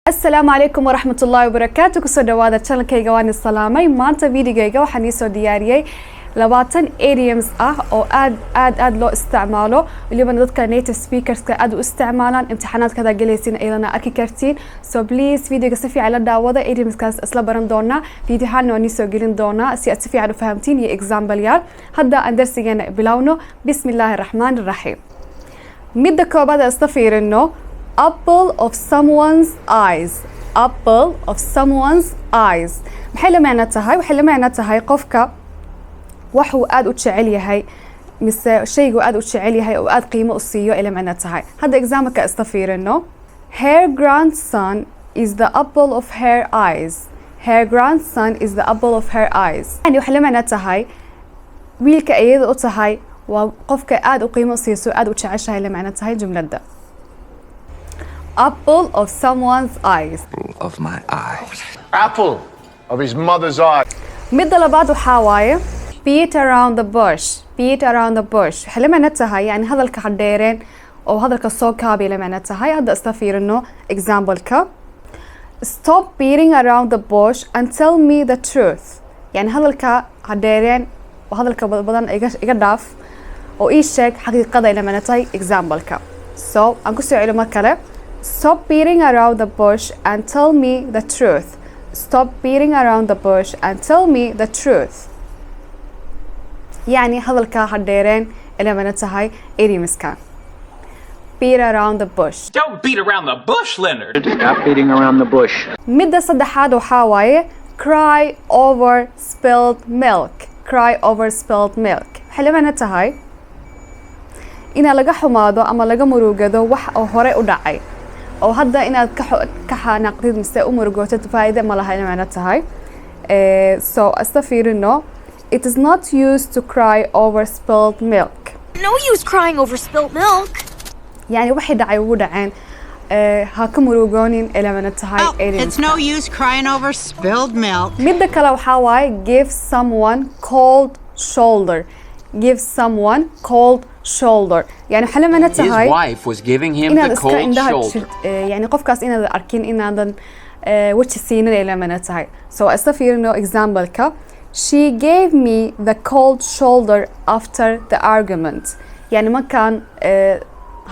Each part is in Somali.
Asalaamu calaykum waraxmat ullaahi wabarakaatu. Kusoo dhawaada channelkayga. Waan isalaamay. Maanta videogayga waxaan iisoo diyaariyey 20 idioms ah oo aad aad aad loo isticmaalo, welibana dadka native speakerska aad u isticmaalaan. Imtixaanaadka hadaa gelaysiin iyadana arki kartiin. So please, videoga si fiican la daawada. Idiomskaas isla baran doonaa, videohaan waan iisoo gelin doonaa si aad si fiican u fahamtiin iyo example-yaal. Hadda aan darsigeena bilowno. Bismi illaahi raxmaan raxiim. Midda koobaad aan isla fiirino: apple of someone's eyes. Apple of someone's eyes maxay la macno tahay? Waxay la macno tahay qofka waxuu aada u jecel yahay mise shaygu aada u jecel yahay oo aada qiimo u siiyo ay la macno tahay. Hadda exampleka isla fiirino: Her grandson is the apple of her eyes. Her grandson is the apple of her eyes. Yani waxay la macno tahay wiilka iyada u tahay waa qofka aada u qiimo u siiso, aada u jeceshahay la macno tahay jumladda apple of someone's eyes. Of my eye. Apple of his mother's eye. Midda labaad waxaa waaye beat around the bush. Beat around the bush waxay la macno tahay yani hadalka ha dheereen oo hadalka soo kaabay la macno tahay. Hadda isla fiirino exampleka: Stop beating around the bush and tell me the truth. Yani hadalka ha dheereen oo hadalka badan iga dhaaf oo ii sheeg xaqiiqada ay la macno tahay exampleka. So aan kusoo celi mar kale: Stop beating around the bush and tell me the truth. Stop beating around the bush and tell me the truth. Yani hadalka ha dheereen ila macno tahay idiomska beat around the bush. Don't beat around the bush, Leonard. Stop beating around the bush. Midda saddexaad waxaa waaye cry over spilled milk. Cry over spilled milk waxay la macno tahay inaa laga xumaado ama laga murugado wax oo hore u dhacay oo hadda inaad ka xanaaqdid mise u murugootid faa'iide ma laha ina macno tahay. So isla fiirino: It is not used to cry over spilled milk. No use crying over spilt milk. Yani waxay dhacay ugu dhaceen, ha ka murugoonin ila macno tahay. Oh, it's no use crying over spilled milk. Midda kale waxaa waaye give someone cold shoulder. Give someone cold shoulder yani waxaa la macno His tahay wife was giving him inaad the iska cold indhaha shoulder. Yani qofkaas inaadan arkin, inaadan weji siinin ay la macno tahay. So isla fiirino exampleka: She gave me the cold shoulder after the argument. Yani markaan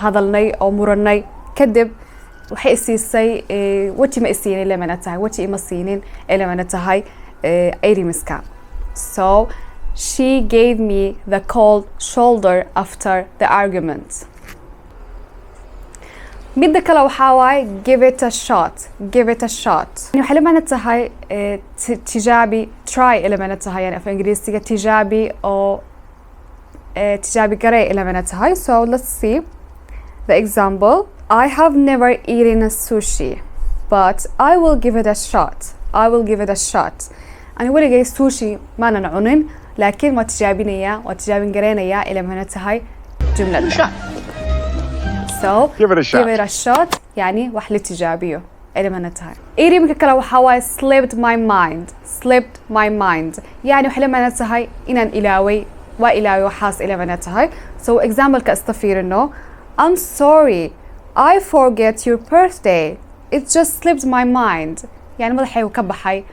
hadalnay oo muranay kadib waxay isiisay weji ma isiinin la macno tahay, weji ima siinin ay la macno tahay idiomska. So she gave me the cold shoulder after the argument. Midda kale waxaa waaye give it a shot. Give it a shot yani waxay la macno tahay tijaabi, try ila macno tahay. Yani af Ingiriisiga tijaabi oo tijaabi garee ila macno tahay. So let's see the example: I have never eaten a sushi, but I will give it a shot. I will give it a shot. Ani weligay sushi maanan cunin, laakiin waa tijaabinayaa, waa tijaabin gareynayaa ila macno tahay jumlada. So Give it a shot. Give it a shot yani wax la tijaabiyo ila macno tahay. Idiomka kale waxaa waaye slipped my mind. Slipped my mind yani waxay la macno tahay inaan ilaaway, waa ilaaway waxaas ila macno tahay. So exampleka isla fiirino: I'm sorry, I forget your birthday. It just slipped my mind. Yani madaxaygu ka baxay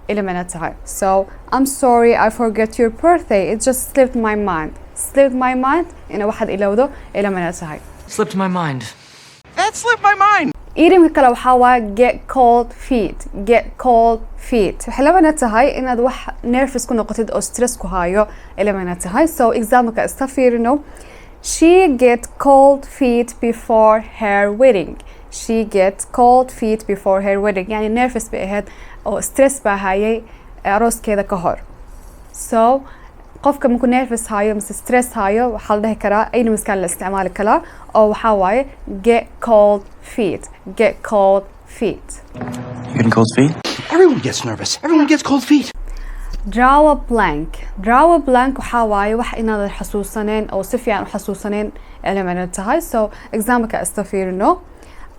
ila macno tahay. So I'm sorry, I forget your birthday. It just slipped my mind. Slipped my mind ina waxaad ilowdo ila macno tahay. Slipped my mind. That slipped my mind. Idiomka kale waxaa waaye get cold feet. Get cold feet waxay la macno tahay inaad wax nervous ku noqotid oo stress ku hayo ay la macno tahay. So exampleka iska fiirino: She get cold feet before her wedding. She get cold feet before her wedding. Yani nervous bay ahayd oo stress baa hayay arooskeeda ka hor. So qofka markuu nervous hayo mise stress hayo waxaa la dhihi karaa idiomskan la isticmaali karaa oo waxaa waaye get cold feet. Get cold feet. You getting cold feet? Everyone gets nervous. Everyone gets cold feet. Draw a blank. Draw a blank waxaa waaye wax inaadan xasuusaneen oo si fiican u xasuusaneen ay macno tahay. So exampleka iska fiirino: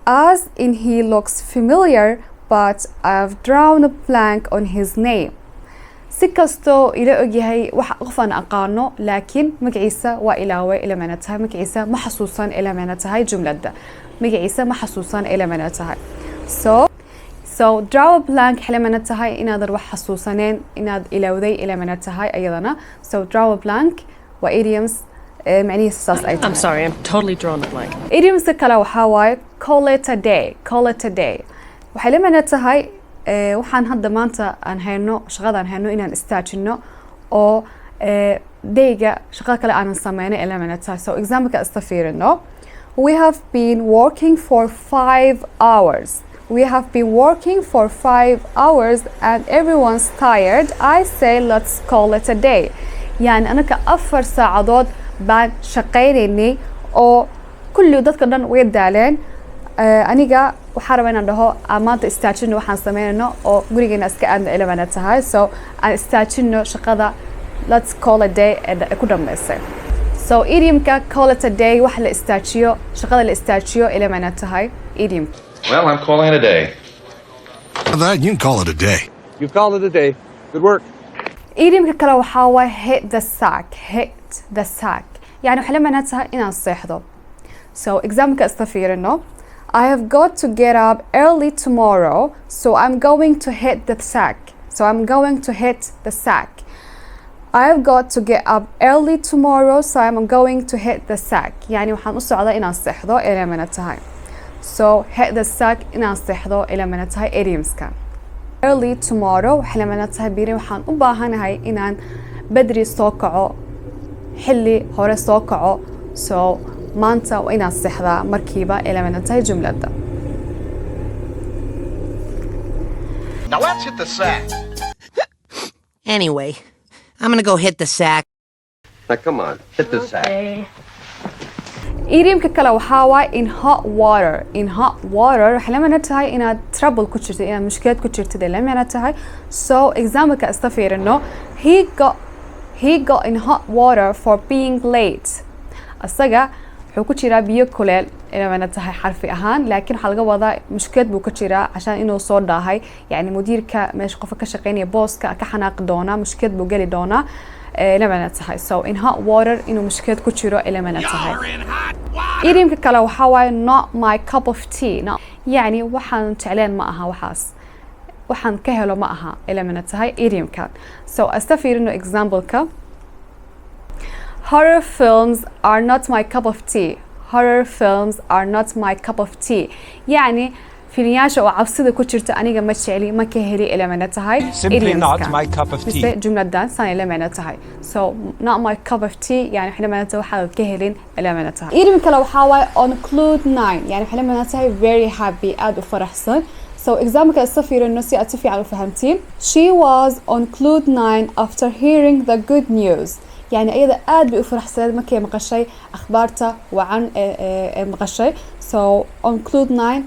As in, he looks familiar, but I've drawn a blank on his name. Si kastoo ila ogyahay wax qof aan aqaano, laakiin magaciisa waa ilaaway ila macno tahay. Magaciisa ma xasuusan ila macno tahay jumladda. Magaciisa ma xasuusan ila macno tahay. So So draw a blank waxay la macno tahay inaadan wax xasuusaneen, inaad ilowday ila macno tahay ayadana. So draw a blank waa idioms macnihiisa saas ay I'm tahay. sorry, I'm totally drawn a blank. Idiomska kale waxaa waaye call it a day. Call it a day waxay la macno tahay waxaan hadda maanta aan hayno, shaqadaan hayno, inaan istaajino oo dayga shaqada kale aanan sameyno ay la macno tahay. So exampleka iska fiirino: We have been working for 5 hours. We have been working for 5 hours and everyone's tired. I say let's call it a day. Yani anaka 4 saacadood baan shaqaynaynay oo kulli dadka dhan way daaleen. Aniga waxaa rabaa inaan dhaho aan maanta istaajino waxaan sameynayno oo gurigeena iska aadna ila macno tahay. So aan istaajino shaqada, let's call a day ee ku dhammaysay. So idiomka call it a day, wax la istaajiyo, shaqada la istaajiyo ila macno tahay idiom. Well, I'm calling it a day. That you can call it a day. You've called it a day. Good work. Idiomka kale waxaa waay hit the sack. Hit the sack yani waxay la macno tahay inaan seexdo. So exampleka iska fiirino: I have got to get up early tomorrow, so I'm going to hit the sack. So I'm going to hit the sack. I've got to get up early tomorrow, so I'm going to hit the sack. Yani waxaan u socdaa inaan seexdo ila macno tahay. So hit the sack, inaan seexdo ila macno tahay idiomska. Early tomorrow waxay la macno tahay biri waxaan u baahanahay inaan bedri soo kaco, xilli hore soo kaco. So maanta waa inaan seexdaa markiiba ila macno tahay jumladda. Now let's hit the sack. Anyway, I'm gonna go hit the sack. Now come on, hit the sack. Idiomka kale waxaa waay in hot water. In hot water waxay la macno tahay inaad trouble ku jirtid, inaad mushkilad ku jirtid ay la macno tahay. So exampleka iska fiirino: He got in hot water for being late. Asaga wuxuu ku jiraa biyo kuleel ila macno tahay xarfi ahaan, laakiin waxaa laga wadaa mushkilad buu ku jiraa cashaan inuu soo dhaahay, yani mudiirka meesha qofka ka shaqeynaya, booska ka xanaaqi doonaa, mushkilad buu geli doonaa ila macno tahay. So in hot water, inuu mushkilad ku jiro ila macno tahay. Idiomka kale waxaa waaye not my cup of tea. No, yani waxaan jecleen ma aha, waxaas waxaan ka helo ma aha ila macno tahay idiomkan. So asta fiirino exampleka: Horror films are not my cup of tea. Horror films are not my cup of tea. Yani filimyaasha oo cabsida ku jirta aniga ma jecli, ma ka heli ila macno tahay Simply not idiomskan. my cup of tea. Mise jumladan saan ila macno tahay. So not my cup of tea yani waxay la macno tahay waxaad ka helin ila macno tahay. Idiom kale waxaa waaye on cloud nine, yani waxay la macno tahay very happy, aad u faraxsan. So example iska fiirino si aad si fiican u fahamtiin: She was on cloud nine after hearing the good news. Yani iyada aad bay u faraxsaneed markay maqashay akhbaarta wacan ee maqashay. So on cloud nine,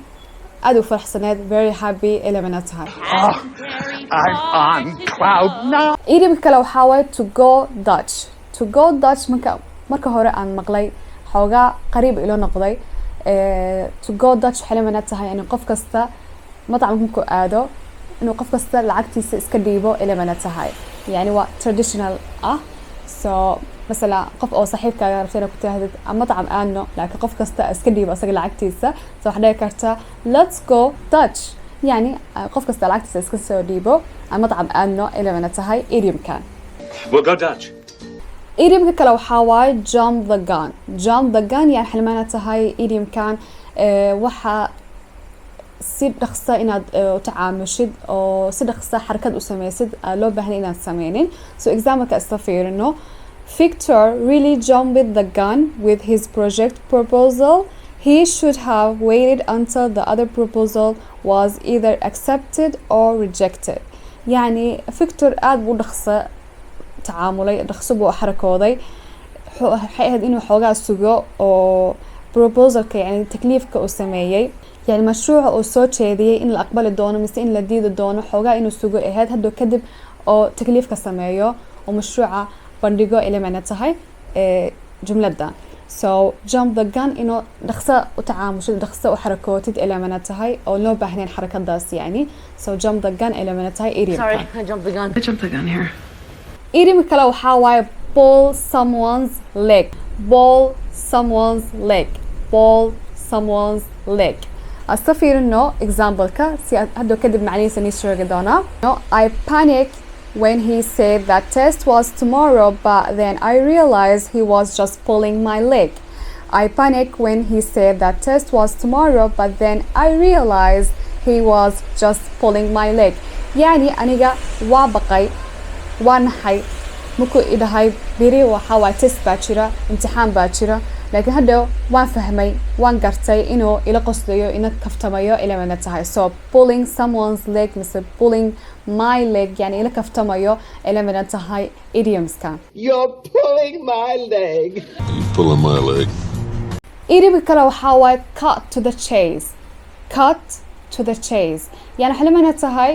aad u faraxsaneed, very happy ila macno tahay. I'm on cloud nine. Idiomka kale waxaa waaye to go Dutch. To go Dutch marka hore aan maqlay xoogaa qariib ilo noqday. To go Dutch waxay la macno tahay in qof kasta matcamka markuu aado inuu qof kasta lacagtiisa iska dhiibo ila macno tahay, yani waa traditional ah. So masala qof oo saaxiibkaaga rabta inaad ku tirahdid ama matcam aadno, laakiin qof kasta iska dhiibo asaga lacagtiisa, so waxaad dhihi kartaa let's go Dutch, yani qof kasta lacagtiisa iska soo dhiibo ama matcam aadno ila macno tahay idiomkan. We'll go Dutch. Idiomka kale waxaa waaye jump the gun. Jump the gun yani waxay la macno tahay idiomkan waxa si dhaqsa inaad u tacaamushid oo si dhaqsa xarakad u sameysid aa loo baahnay inaad sameynin. So exampleka isla fiirino: Victor really jumped the gun with his project proposal. He should have waited until the other proposal was either accepted or rejected. Yani Victor aad buu dhaqsa tacaamulay, dhaqso buu xarakooday. Waxay ahayd inuu xoogaa sugo oo proposalka, yani takliifka uu sameeyey, yani mashruuca uu soo jeediyey, in la aqbali doono mise in la diidi doono, xoogaa inuu sugo ahayd, hadhow kadib oo takliifka sameeyo oo mashruuca bandhigo ila macno tahay jumladda. So jump the gun, inuu dhaqso u tacaamushid, dhaqso u xarakootid ila macno tahay oo loo baahnayn xarakadaas yani. So jump the gun ila macno tahay idiomka. Sorry, I jumped the gun. I jumped the gun here. Idiomka kale waxaa waaye pull someone's leg. Pull someone's leg. Pull someone's leg. Isla fiirino example-ka si aad hadhow kadib macnihiisa nii sheegi doonaa. No, I panicked when he said that test was tomorrow, but then I realized he was just pulling my leg. I panicked when he said that test was tomorrow, but then I realized he was just pulling my leg. Yani aniga waa baqay, waa naxay markuu idhahay beri waxa waa test baa jira, imtixaan baa jira, laakiin hadhow waan fahmay, waan gartay inuu ila qoslayo, ina kaftamayo ila mana tahay. So pulling someone's leg mise pulling my leg, yani ila kaftamayo ila mana tahay idiomska. You're pulling my leg. You pulling my leg. Idiomka kale waxaa waaye cut to the chase. Cut to the chase yani waxay la macno tahay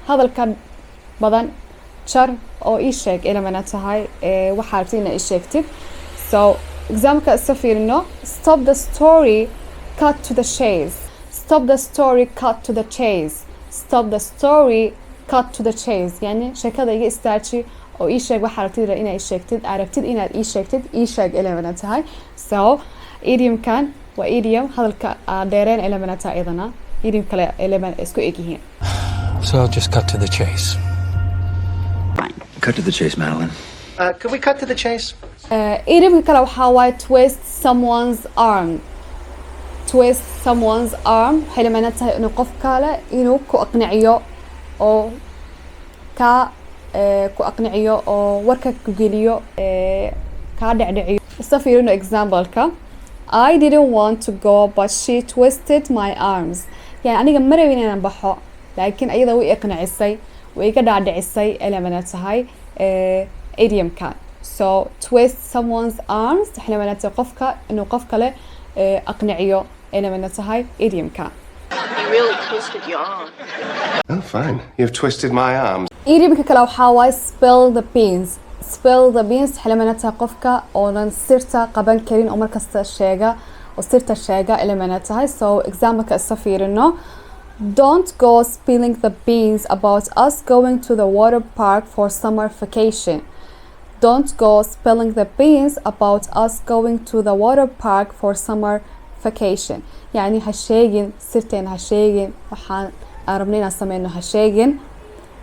hadalka badan jar oo ii sheeg ila macno tahay waxaa rabtid inaad ii sheegtid. So exampleka isa fiirino: stop the story, cut to the chase. Stop the story, cut to the chase. Stop the story, cut to the chase, yani sheekada iga istaaji oo ii sheeg waxaa rabtid inaad ii sheegtid, aad rabtid inaad ii sheegtid, ii sheeg ila macno tahay. So idiomkan waa idiom hadalka dheereen ila macno tahay. Iyadana idiom kale ila isku eg yihiin. So I'll just cut to the chase. Cut to the chase, Madeline. Could we cut to the chase? Idiomka kale waxaa waaye twist someone's arm. Twist someone's arm waxay la macno tahay inuu qof kale inuu ku aqniciyo oo ka ku aqniciyo oo warka ku geliyo, kaa dhecdhiciyo. Isla fiirino example-ka: I didn't want to go, but she twisted my arms. Yani aniga ma rabin inaan baxo, laakiin ayada way iqnicisay, way iga dhaadhicisay ila macno tahay idiomka. So twist someone's arms waxay la macno tahay qofka inuu qof kale aqniciyo ila macno tahay idiomka. You really twisted your arm. Oh, fine. You've twisted my arms. Idiomka kale waxaa waaye spill the beans. Spill the beans waxay la macno tahay qofka oonan sirta qaban karin oo markasta sheega oo sirta sheega ila macno tahay. So exampleka isa fiirino: don't go spilling the beans about us going to the water park for summer vacation. Don't go spilling the beans about us going to the water park for summer vacation. Yani ha sheegin sirteena, ha sheegin waxaan aan rabnay inaan sameyno, ha sheegin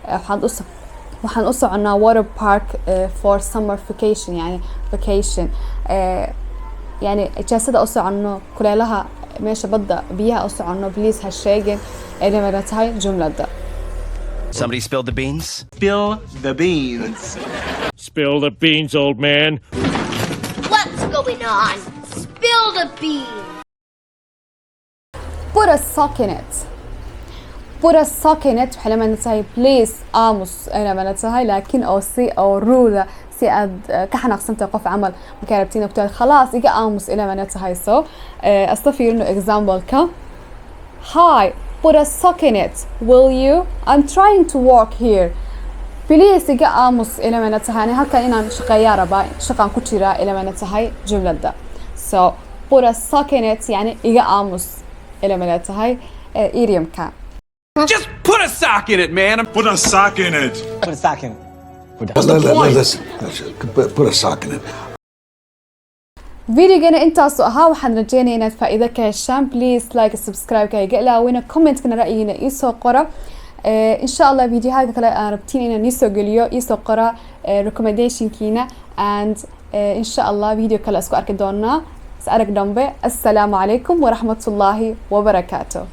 waxaan u soconaa water park for summer vacation, yani vacation, yani ijaasada u soconno, kuleelaha meesha badda biyaha u soconno, please ha sheegin ay la tahay jumladda. Somebody spilled the beans? Spill the beans. Spill the beans, old man. What's going on? Spill the beans. Put a sock in it. Put a sock in it waxay la macno tahay please aamus ay la macno tahay, laakiin oo si oo rude, si aad ka xanaaqsantahay qof camal markaa rabtiin inaad ku tiraahdo khalaas iga aamus ila macno tahay. So isla fiirino example-ka: hi, put a sock in it, will you? I'm trying to work here. Please iga aamus ila macno tahay, ani halkan inaan shaqeeyaa rabaa, shaqaan ku jiraa ila macno tahay jumladda. So put a sock in it yani iga aamus ila macno tahay idiomka. Just put a sock in it, man. Put a sock in it. Put a sock in it. Listen, put a sock in it. Videogana intaasu ahaa. Waxaan rajeynaya inaad faa'iido ka heshaan. Please like, subscribe-ka iga ilaawina, commentkana ra'yigiina iisoo qora. Insha Allah videohaga kale aan rabtiin inaan iisoo geliyo iisoo qora recommendationkiina, and insha Allah video kale isku arki doonaa. Is arag dambe. Assalaamu calaykum waraxmatullaahi wabarakaatu.